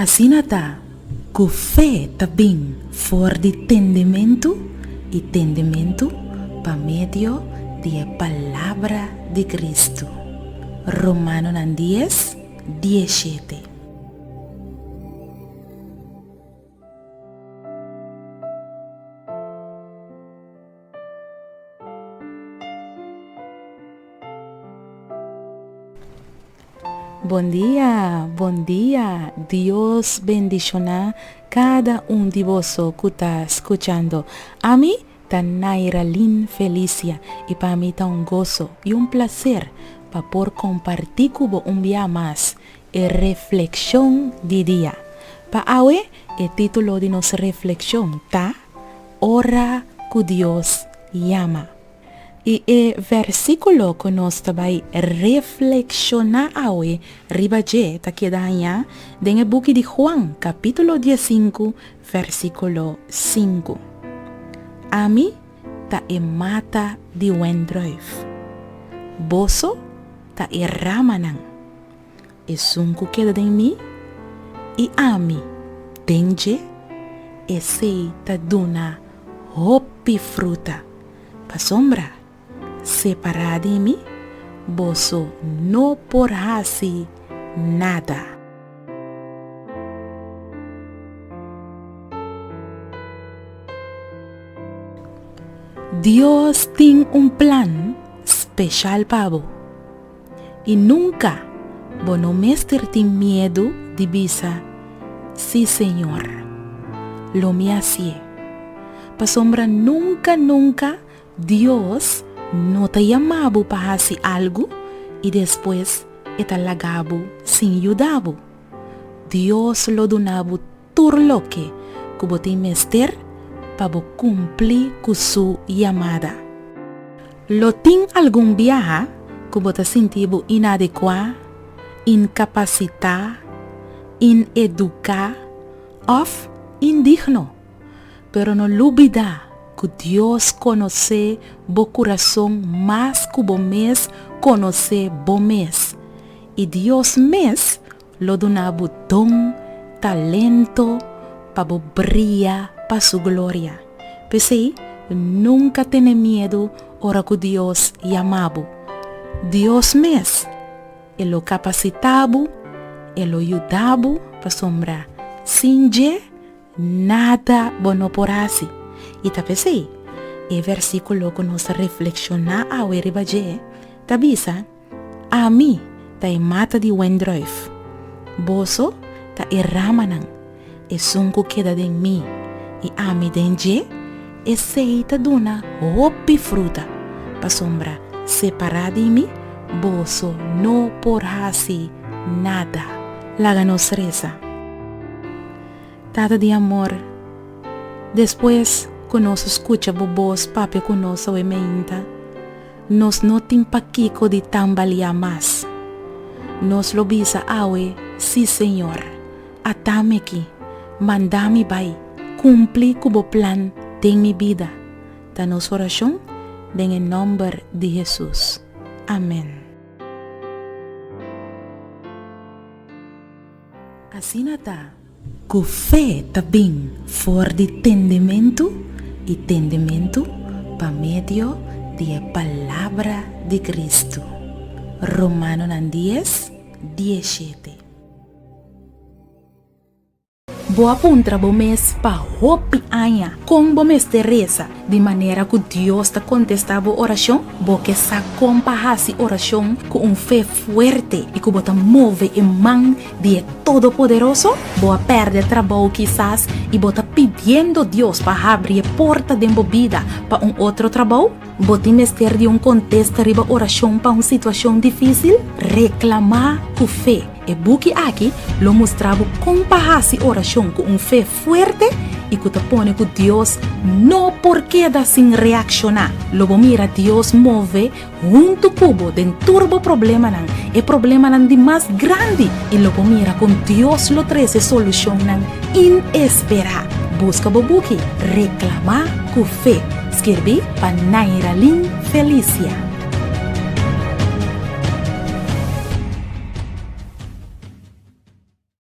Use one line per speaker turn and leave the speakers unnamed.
Asina ta ku fe ta bin for di tendementu i tendementu pa medio di e palabra di Kristu. Romanonan dies, diesshete. Bon dia, bon dia. Dios bendiciona cada un di boso cu ta scuchando. Ami ta Nairalyn Felicia y pa mi ta un gozo y un placer pa por comparti cu bo un bia mas e reflexion di dia. Pa awe e titulo di nos reflexion ta Ora cu Dios yama. I e versíkulo ku nos ta bai reflekshoná awe riba dje ta keda hañá den e buki di Juan, kapítulo diesinku, versíkulo sinku. Ami ta e mata di wendrùif, boso ta e ramanan. Esun ku keda den mi i ami den dje, esei ta duna hopi fruta. Pasobra separá di mi, boso no por hasi nada. Dios tin un plan speshal pa bo. I nunka bo no mester tin miedu di bisa, Sí, Señor, lo mi hasié. Pasobra nunka nunka Dios no ta yama bo pa hasi algu i despues e ta laga bo sin yuda bo. Dios lo duna bo tur loke ku bo tin mester pa bo kumpli ku su yamada. Lo tin algun biaha ku bo ta sinti bo inadekuá, inkapasitá, ineduká òf indigno. Pero no lubidá ku Dios konosé bo kurason mas ku bo mes konosé bo mes. I Dios mes lo duna bo don, talento, pa bo bria pa su gloria. P'esei, nunka tene miedu ora ku Dios yama bo. Dios mes, e lo kapasitá bo, e lo yuda bo pasobra sin dje nada bo no por hasi. I ta p'esei, e versíkulo ku nos a reflekshoná awe riba dje ta bisa, Ami ta e mata di wendrùif, boso ta e ramanan. Esun ku keda den mi i ami den dje, esei ta duna hopi fruta, pasobra separá di mi boso no por hasi nada. Laga nos resa. Tata di amor, despues ku nos skucha bo bos papia ku nos awe meinta, Nos no tin pakiko di tambaliá mas. Nos lo bisa awe, Sí, Señor, atami aki, manda mi bai, kumpli ku bo plan den mi bida. Ta nos orashon den e nòmber di Hesus. Amèn. Asina ta ku fe ta bin for di tendementu i tendementu pa medio di e palabra di Kristu. Romanonan dies, dieshete. Bo a puntra bo mes pa hopi aña kon bo mester resa di manera ku Dios ta kontestá bo orashon? Bo ke sa kon pa hasi orashon ku un fe fuerte i ku bo ta move e man di e Todopoderoso? Bo a pèrdè trabou kisas i bo ta pidiendo Dios pa habri e porta den bo bida pa un otro trabou? Bo tin mester di un kontesta riba orashon pa un situashon difísil? Reklamá ku fe! E buki aki lo mustra bo kon pa hasi orashon ku un fe fuerte i ku ta pone ku Dios no por keda sin reakshoná. Lo bo mira Dios move huntu ku bo den tur bo problemanan, e problemanan di mas grandi, i lo bo mira kon Dios lo trese solushonnan inesperá. Buska bo buki Reklamá ku Fe, skirbí pa Nairalyn Felicia.